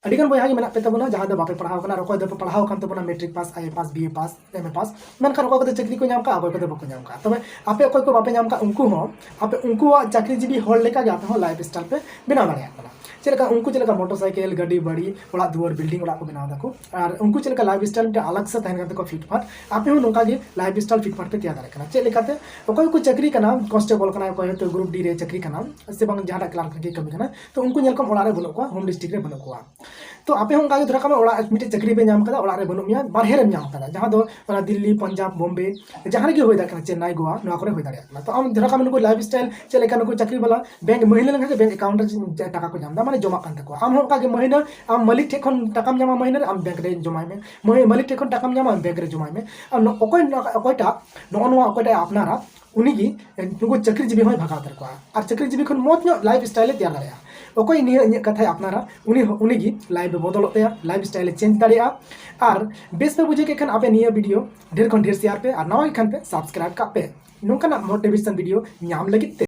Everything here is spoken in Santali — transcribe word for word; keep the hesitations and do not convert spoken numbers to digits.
ᱟᱹᱰᱤᱜᱟᱱ ᱵᱚᱭᱦᱟ ᱜᱮ ᱢᱮᱱᱟᱜ ᱯᱮ ᱛᱟᱵᱚᱱᱟ ᱡᱟᱦᱟᱸ ᱫᱚ ᱵᱟᱯᱮ ᱯᱟᱲᱦᱟᱣ ᱠᱟᱱᱟ, ᱟᱨ ᱚᱠᱚᱭ ᱫᱚᱯᱮ ᱯᱟᱲᱦᱟᱣ ᱠᱟᱱ ᱛᱟᱵᱚᱱᱟ ᱢᱮᱴᱨᱤᱠ ᱯᱟᱥ, ᱟᱭ ᱮ ᱯᱟᱥ, ᱵᱤ ᱮ ᱯᱟᱥ, ᱮᱢ ᱮ ᱯᱟᱥ, ᱢᱮᱱᱠᱷᱟᱱ ᱚᱠᱚᱭ ᱠᱚᱫᱚ ᱪᱟᱹᱠᱨᱤ ᱠᱚ ᱧᱟᱢ ᱠᱟᱜᱼᱟ, ᱚᱠᱚᱭ ᱠᱚᱫᱚ ᱵᱟᱠᱚ ᱧᱟᱢ ᱠᱟᱜᱼᱟ᱾ ᱛᱚᱵᱮ ᱟᱯᱮ ᱚᱠᱚᱭ ᱠᱚ ᱵᱟᱯᱮ ᱧᱟᱢ ᱠᱟᱜ, ᱩᱱᱠᱩ ᱦᱚᱸ ᱟᱯᱮ ᱩᱱᱠᱩᱣᱟᱜ ᱪᱟᱹᱠᱨᱤᱡᱤᱵᱤ ᱦᱚᱲ ᱞᱮᱠᱟᱜᱮ ᱟᱯᱮ ᱦᱚᱸ ᱞᱟᱭᱤᱯᱷ ᱥᱴᱟᱭᱤᱞ ᱯᱮ ᱵᱮᱱᱟᱣ ᱫᱟᱲᱮᱭᱟᱜ ᱠᱟᱱᱟ᱾ ᱪᱮᱫ ᱞᱮᱠᱟ ᱩᱱᱠᱩ ᱪᱮᱫ ᱞᱮᱠᱟ ᱢᱚᱴᱚᱨ ᱥᱟᱭᱠᱮᱞ, ᱜᱟᱹᱰᱤ, ᱵᱟᱹᱲᱤ, ᱚᱲᱟᱜ ᱫᱩᱣᱟᱹᱨ, ᱵᱤᱞᱰᱤᱝ ᱚᱲᱟᱜ ᱠᱚ ᱵᱮᱱᱟᱣ ᱫᱟᱠᱚ, ᱟᱨ ᱩᱱᱠᱩ ᱪᱮᱫ ᱞᱮᱠᱟ ᱞᱟᱭᱤᱯᱷ ᱥᱴᱟᱭᱤᱞ ᱢᱤᱫᱴᱮᱱ ᱟᱞᱟᱜᱽ ᱥᱮ ᱛᱟᱦᱮᱱ ᱠᱟᱱ ᱛᱟᱠᱚᱣᱟ ᱯᱷᱤᱴ ᱯᱷᱟᱴ, ᱟᱯᱮ ᱦᱚᱸ ᱱᱚᱝᱠᱟ ᱜᱮ ᱞᱟᱭᱤᱯᱷ ᱥᱴᱟᱭᱤᱞ ᱯᱷᱤᱴ ᱯᱷᱟᱴ ᱯᱮ ᱛᱮᱭᱟᱨ ᱫᱟᱲᱮᱭᱟᱜ ᱠᱟᱱᱟ᱾ ᱪᱮᱫ ᱞᱮᱠᱟᱛᱮ? ᱚᱠᱚᱭ ᱠᱚ ᱪᱟᱹᱠᱨᱤ ᱠᱟᱱᱟ, ᱠᱚᱱᱥᱴᱮᱵᱚᱞ ᱠᱟᱱᱟᱭ, ᱚᱠᱚᱭ ᱦᱚᱭᱛᱳ ᱜᱨᱩᱯ ᱰᱤ ᱨᱮ ᱪᱟᱹᱠᱨᱤ ᱠᱟᱱᱟ, ᱥᱮ ᱵᱟᱝ ᱡᱟᱦᱟᱸᱴᱟᱜ ᱠᱞᱟᱨᱠ ᱨᱮᱜᱮ ᱠᱟᱹᱢᱤ ᱠᱟᱱᱟ, ᱛᱚ ᱩᱱᱠᱩ ᱧᱮᱞ ᱠᱚᱢ ᱚᱲᱟᱜ ᱨᱮ ᱵᱟᱹᱱᱩᱜ ᱠᱚᱣᱟ, ᱦᱳᱢ ᱰᱤᱥᱴᱨᱤᱠᱴ ᱨᱮ ᱵᱟᱹᱱᱩᱜ ᱠᱚᱣᱟ᱾ ᱛᱚ ᱟᱯᱮ ᱦᱚᱸ ᱚᱱᱠᱟ ᱜᱮ ᱫᱷᱚᱨᱟ ᱠᱟᱜ ᱢᱮ ᱚᱲᱟᱜ ᱢᱤᱫᱴᱮᱡ ᱪᱟᱹᱠᱨᱤ ᱯᱮ ᱧᱟᱢ ᱠᱟᱫᱟ, ᱚᱲᱟᱜ ᱨᱮ ᱵᱟᱹᱱᱩᱜ ᱢᱮᱭᱟ, ᱵᱟᱨᱦᱮ ᱨᱮᱢ ᱧᱟᱢ ᱠᱟᱫᱟ, ᱡᱟᱦᱟᱸ ᱫᱚ ᱚᱱᱟ ᱫᱤᱞᱞᱤ, ᱯᱚᱧᱡᱟᱵᱽ, ᱵᱳᱢᱵᱮ, ᱡᱟᱦᱟᱸ ᱨᱮᱜᱮ ᱦᱩᱭ ᱫᱟᱲᱮᱭᱟᱜ ᱠᱟᱱᱟ, ᱪᱮᱱᱱᱟᱭ, ᱜᱳᱣᱟ, ᱱᱚᱣᱟ ᱠᱚᱨᱮ ᱦᱩᱭ ᱫᱟᱲᱮᱭᱟᱜ ᱠᱟᱱᱟ᱾ ᱛᱚ ᱟᱢ ᱫᱷᱚᱨᱟ ᱠᱟᱜ ᱢᱮ ᱱᱩᱠᱩ ᱞᱟᱭᱤᱯᱷ ᱥᱴᱟᱭᱤᱞ ᱪᱮᱫ ᱞᱮᱠᱟ, ᱱᱩᱠᱩ ᱪᱟᱹᱠᱨᱤ ᱵᱟᱞᱟ ᱵᱮᱝᱠ ᱢᱟᱹᱦᱱᱟᱹ ᱞᱮᱱᱠᱷᱟᱱ ᱜᱮ ᱵᱮᱝᱠ ᱮᱠᱟᱣᱩᱱᱴ ᱨᱮ ᱴᱟᱠᱟ ᱠᱚ ᱧᱟᱢ ᱮᱫᱟ, ᱢᱟᱱᱮ ᱡᱚᱢᱟᱜ ᱠᱟᱱ ᱛᱟᱠᱚᱣᱟ᱾ ᱟᱢ ᱦᱚᱸ ᱚᱱᱠᱟ ᱜᱮ ᱢᱟᱹᱦᱱᱟᱹ ᱟᱢ ᱢᱟᱹᱞᱤᱠ ᱴᱷᱮᱱ ᱠᱷᱚᱱ ᱴᱟᱠᱟᱢ ᱧᱟᱢᱟ, ᱢᱟᱹᱦᱱᱟᱹ ᱨᱮ ᱟᱢ ᱵᱮᱝᱠ ᱨᱮ ᱡᱚᱢᱟᱭ ᱢᱮ, ᱢᱟᱹᱦ- ᱢᱟᱹᱞᱤᱠ ᱴᱷᱮᱱ ᱠᱷᱚᱱ ᱴᱟᱠᱟᱢ ᱧᱟᱢᱟ, ᱟᱢ ᱵᱮᱝᱠ ᱨᱮ ᱡᱚᱢᱟᱭ ᱢᱮ᱾ ᱟᱨ ᱱᱚ- ᱚᱠᱚᱭ ᱱᱚ- ᱚᱠᱚᱭᱴᱟᱜ ᱱᱚᱜᱼᱚ ᱱᱚᱣᱟ ᱚᱠᱚᱭᱴᱟᱜ ᱮ ᱟᱯᱱᱟᱨᱟ, ᱩᱱᱤᱜᱮ ᱱᱩᱠᱩ ᱪᱟᱹᱠᱨᱤᱡᱤᱵᱤ ᱦᱚᱸᱭ ᱵᱷᱟᱜᱟᱣ ᱩᱛᱟᱹᱨ ᱠᱚᱣᱟ᱾ ᱟᱨ ᱪᱟᱹᱠᱨᱤᱡᱤᱵᱤ ᱠᱷᱚᱱ ᱢᱚᱡᱽ ᱧᱚᱜ ᱞᱟᱭᱤᱯᱷ ᱥᱴᱟᱭᱤᱞ ᱮ ᱛᱮᱭᱟᱨ ᱫᱟᱲᱮᱭᱟᱜᱼᱟ᱾ ᱚᱠᱚᱭ ᱱᱤᱭᱟᱹ ᱤᱧᱟᱹᱜ ᱠᱟᱛᱷᱟᱭ ᱟᱯᱱᱟᱨᱟ, ᱩᱱᱤ ᱦᱚᱸ- ᱩᱱᱤᱜᱮ ᱞᱟᱭᱤᱯᱷ ᱮ ᱵᱚᱫᱚᱞᱚᱜ ᱛᱟᱭᱟ, ᱞᱟᱭᱤᱯᱷ ᱥᱴᱟᱭᱤᱞ ᱮ ᱪᱮᱧᱡᱽ ᱫᱟᱲᱮᱭᱟᱜᱼᱟ᱾ ᱟᱨ ᱵᱮᱥ ᱯᱮ ᱵᱩᱡᱷᱟᱹᱣ ᱠᱮᱫ ᱠᱷᱟᱱ ᱟᱯᱮ ᱱᱤᱭᱟᱹ ᱵᱷᱤᱰᱤᱭᱳ ᱰᱷᱮᱨ ᱠᱷᱚᱱ ᱰᱷᱮᱨ ᱥᱮᱭᱟᱨ ᱯᱮ, ᱟᱨ ᱱᱟᱣᱟ ᱜᱮ ᱠᱷᱟᱱ ᱯᱮ ᱥᱟᱵᱥᱠᱨᱟᱭᱤᱵ ᱠᱟᱜ ᱯᱮ ᱱᱚᱝᱠᱟᱱᱟᱜ ᱢᱳᱴᱤᱵᱷᱮᱥᱚᱱ ᱵᱷᱤᱰᱤᱭᱳ ᱧᱟᱢ ᱞᱟᱹᱜᱤᱫ ᱛᱮ᱾